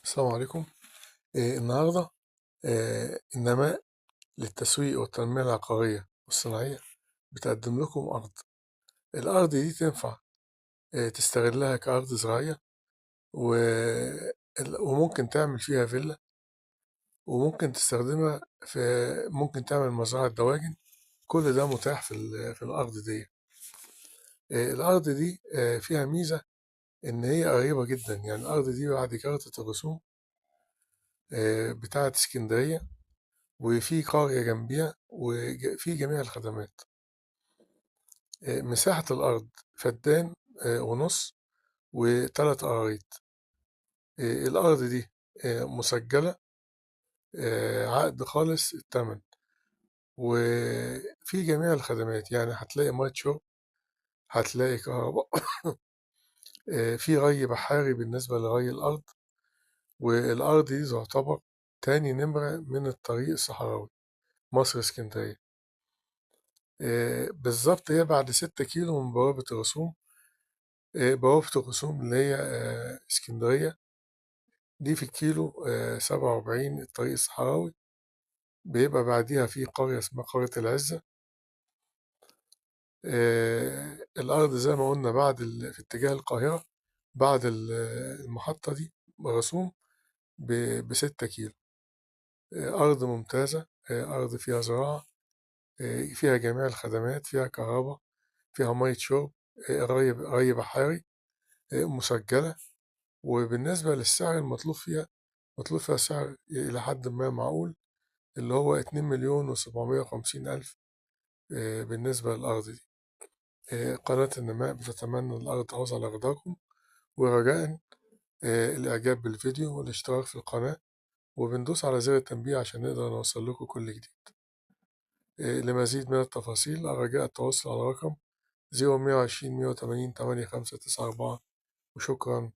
السلام عليكم. النهاردة النماء للتسويق والتنمية العقارية والصناعية بتقدم لكم أرض. الأرض دي تنفع تستغلها كأرض زراعية وممكن تعمل فيها فيلا، وممكن تستخدمها في، ممكن تعمل مزرعة دواجن. كل ده متاح في الأرض دي. الأرض دي فيها ميزة إن هي قريبة جدا، يعني الأرض دي بعد كارتة الرسوم بتاعة اسكندرية، وفي قرية جنبيها وفي جميع الخدمات. مساحة الأرض فدان ونص وتلات قرايط. الأرض دي مسجلة عقد خالص التمن، وفي جميع الخدمات، يعني هتلاقي مية شرب، هتلاقي كهرباء، في ري بحاري بالنسبة لري الأرض. والأرض دي تعتبر تاني نمرة من الطريق الصحراوي مصر اسكندرية. بالظبط هي بعد 6 كيلو من بوابة الرسوم. بوابة الرسوم اللي هي اسكندرية دي في الكيلو 47 الطريق الصحراوي، بيبقى بعديها في قرية اسمها قرية العزة. الأرض زي ما قلنا بعد في اتجاه القاهرة، بعد المحطة دي برسوم ب6 كيلو. أرض ممتازة، أرض فيها زراعة، فيها جميع الخدمات، فيها كهرباء، فيها مية شرب، ري بحاري، مسجلة. وبالنسبة للسعر المطلوب فيها، مطلوب فيها سعر إلى حد ما معقول، اللي هو 2,750,000، بالنسبة للأرض دي. قناة النماء بتتمنى الأرض تعوز على رضاكم، ورجاء الإعجاب بالفيديو والاشتراك في القناة، وبندوس على زر التنبيه عشان نقدر نوصل لكم كل جديد. لمزيد من التفاصيل الرجاء التواصل على رقم 0120 180 8594، وشكرا.